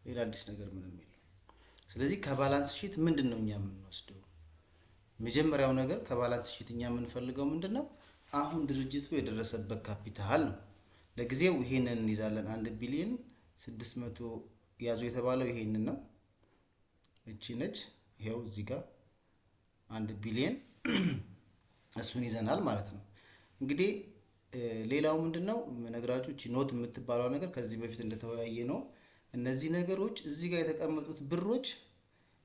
ሌላ አዲስ ነገር ምንም የለም። ስለዚህ ከ balance sheet ምንድን ነው እኛ የምንወስደው? መጀመሪያው ነገር ከ balance sheet እኛ የምንፈልገው ምንድን ነው? አሁን ድርጅቱ የደረሰበት ካፒታል ነው። ለጊዜው ይሄንን እንይዛለን። 1 ቢሊዮን 600 ያዙ የተባለው ይሄንን ነው። እቺ ነች። ይሄው እዚህ ጋር 1 ቢሊዮን እሱን ይዘናል ማለት ነው። እንግዲህ ሌላው ምንድን ነው ነግራችሁ፣ እቺ note የምትባለው ነገር ከዚህ በፊት እንደተወያየ ነው። እነዚህ ነገሮች እዚህ ጋር የተቀመጡት ብሮች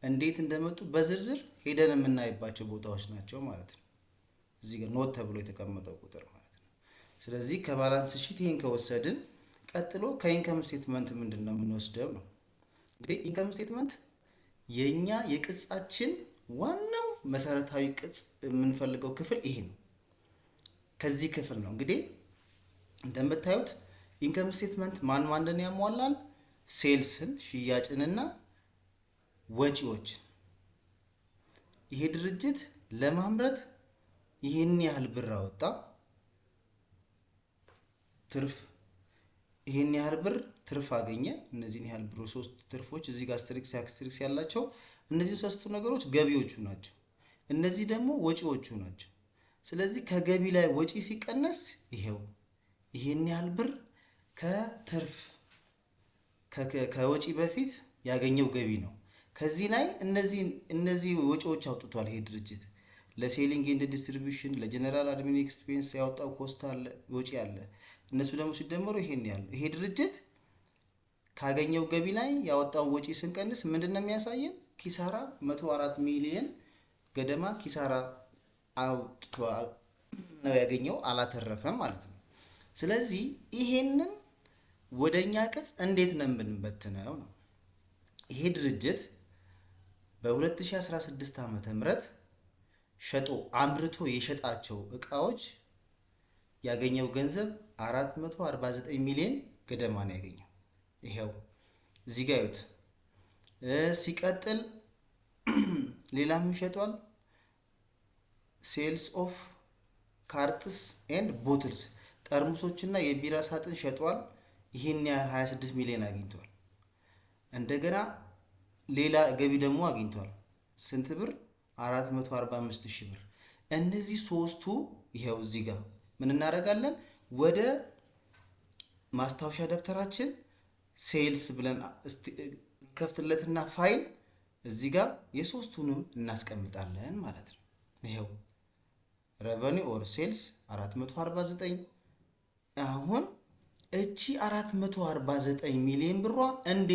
እንዴት እንደመጡ በዝርዝር ሄደን የምናይባቸው ቦታዎች ናቸው ማለት ነው። እዚህ ጋር note ተብሎ የተቀመጠው ቁጥር ማለት ነው። ስለዚህ ከ balance sheet ይሄን ከወሰድን ቀጥሎ ከ income statement ምንድን ነው የምንወስደው ነው። እንግዲህ income statement የእኛ የቅጻችን ዋናው መሰረታዊ ቅጽ የምንፈልገው ክፍል ይሄ ነው። ከዚህ ክፍል ነው እንግዲህ እንደምታዩት income statement ማን ማንን ያሟላል? Sales ን፣ ሽያጭንና ወጪዎችን። ይሄ ድርጅት ለማምረት ይህን ያህል ብር አወጣ፣ ትርፍ ይህን ያህል ብር ትርፍ አገኘ። እነዚህን ያህል ብር ሶስት ትርፎች እዚህ ጋር asterisk asterisk ያላቸው እነዚህ ሶስቱ ነገሮች ገቢዎቹ ናቸው። እነዚህ ደግሞ ወጪዎቹ ናቸው። ስለዚህ ከገቢ ላይ ወጪ ሲቀነስ ይሄው ይሄን ያህል ብር ከትርፍ ከወጪ በፊት ያገኘው ገቢ ነው። ከዚህ ላይ እነዚህ ወጪዎች አውጥቷል ይሄ ድርጅት። ለ selling and distribution፣ ለ general admin expense ያወጣው cost አለ፣ ወጪ አለ። እነሱ ደግሞ ሲደመሩ ይሄን ያህል ይሄ ድርጅት ካገኘው ገቢ ላይ ያወጣውን ወጪ ስንቀንስ ምንድን ነው የሚያሳየን? ኪሳራ 104 ሚሊየን ገደማ ኪሳራ አውጥቶ ነው ያገኘው፣ አላተረፈም ማለት ነው። ስለዚህ ይሄንን ወደ እኛ ቅጽ እንዴት ነው የምንበትነው ነው። ይሄ ድርጅት በ2016 ዓመተ ምህረት ሸጦ አምርቶ የሸጣቸው እቃዎች ያገኘው ገንዘብ 449 ሚሊዮን ገደማ ነው ያገኘው። ይሄው እዚህ ጋር ይዩት። ሲቀጥል ሌላም ይሸጧል። Sales of cartons and bottles ጠርሙሶችና የቢራ ሳጥን ሸጧል። ይህን ያህል 26 ሚሊዮን አግኝቷል። እንደገና ሌላ ገቢ ደግሞ አግኝቷል። ስንት ብር? 445 ሺህ ብር። እነዚህ ሶስቱ ይኸው እዚህ ጋር ምን እናደርጋለን? ወደ ማስታወሻ ደብተራችን sales ብለን ከፍትለትና ፋይል እዚህ ጋር የሶስቱንም እናስቀምጣለን ማለት ነው። ይኸው revenue or sales 449። አሁን እቺ 449 ሚሊዮን ብሯ እንዴት